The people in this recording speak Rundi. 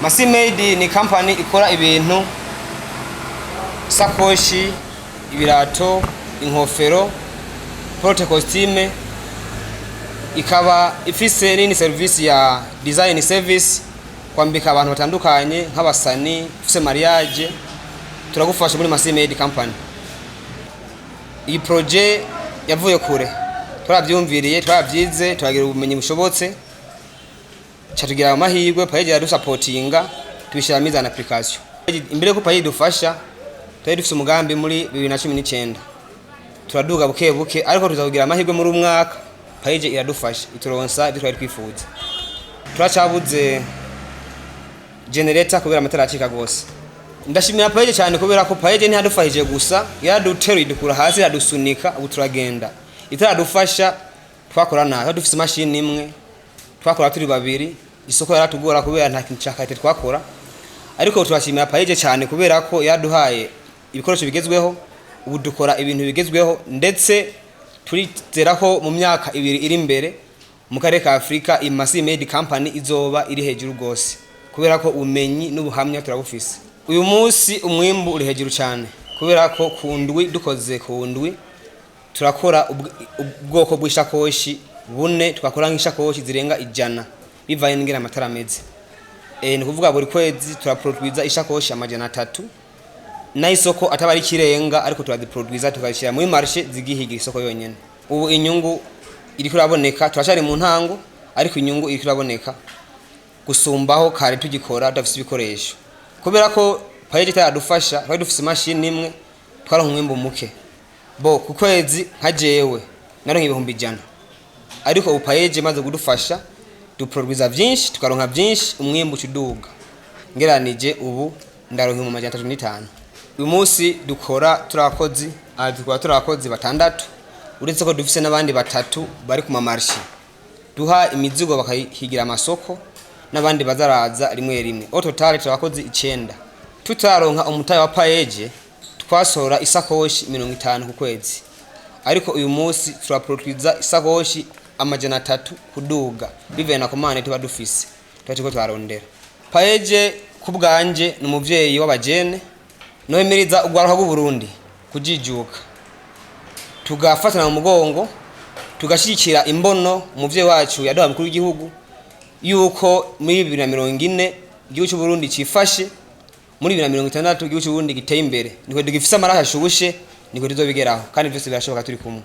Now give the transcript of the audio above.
Masimade ni company ikora ibintu: sakoshi, ibirato, inkofero, porte costume. Ikaba ifise n'indi service ya design service, kwambika abantu batandukanye nk'abasani. Ufise mariage, turagufasha muri Masimade Company. Iyi projet yavuye kure, twaravyumviriye, twarabyize, turagira ubumenyi bushobotse, ca tugira amahirwe PAEEJ yadusapotinga, tubishyira mise en application. Imbere ko PAEEJ dufasha, twari dufise umugambi muri 2019, turaduga buke buke, ariko tuza kugira amahirwe muri umwaka PAEEJ iradufasha, ituronsa ibyo twari twifuza. Turacabuze generator kubera amatara acika gose. Ndashimira PAEEJ cyane kubera ko PAEEJ ntiyadufashije gusa, yaraduteruye, idukura hasi, iradusunika, ubu turagenda. Itaradufasha twakora nabi. Twari dufise imashini imwe, twakora turi babiri, isoko yaratugora kubera nta kintu cya qualité twakora. Ariko turashimira PAEEJ cyane kubera ko yaduhaye ibikoresho bigezweho, ubu dukora ibintu bigezweho. Ndetse turizera ko mu myaka 2 iri imbere, mu karere ka Afurika, Made Company izoba iri hejuru rwose, kubera ko ubumenyi n'ubuhamya turabufise. Uyu munsi umwimbu uri hejuru cyane, kubera ko ku ndwi dukoze, ku ndwi turakora ubwoko bw'ishakoshi bune, twakora nk'ishakoshi zirenga 100 bivanye n'ingene amatara ameze. Ni ukuvuga buri kwezi turaproduiza ishakoshi 300, naho isoko ataba ari ikirenga, ariko turaziproduiza tukazishyira muri marché, zigihigira isoko yonyene. Ubu inyungu iriko iraboneka. Turacari mu ntango, ariko inyungu iriko iraboneka gusumbaho kare tugikora tudafise ibikoresho. Kubera ko PAEEJ itaradufasha, twari dufise imashini imwe, twaronka umwimbu muke. Bo ku kwezi nka jewe naronka 100,000, ariko ubu PAEEJ imaze kudufasha, duproduiza vyinshi, tukaronka vyinshi, umwimbu uca uduga. Ngeranije ubu ndaronka 305,000. Uyu munsi dukora turi abakozi, aha dukora turi abakozi batandatu, uretse ko dufise n'abandi batatu bari ku ma marchés, duha imizigo bakayihigira amasoko, n'abandi bazaraza rimwe rimwe. Au total turi abakozi icenda. Tutaronka umutahe wa PAEEJ, twasohora isakoshi 50 ku kwezi, ariko uyu munsi turaproduiza isakoshi 300 kuduga, bivuye na commande tuba dufise, tuba turiko turarondera. PAEEJ ku bwanje ni umuvyeyi w'abajene. Nohimiriza urwaruka rw'Uburundi kujijuka, tugafatana mu mugongo, tugashyigikira imbono umuvyeyi wacu yaduha, mukuru w'igihugu, yuko muri 2040 igihugu cy'Uburundi cifashe, muri 2060 igihugu cy'Uburundi giteye imbere. Niko tugifise amaraso ashubushe, niko tuzobigeraho, kandi byose birashoboka turi kumwe.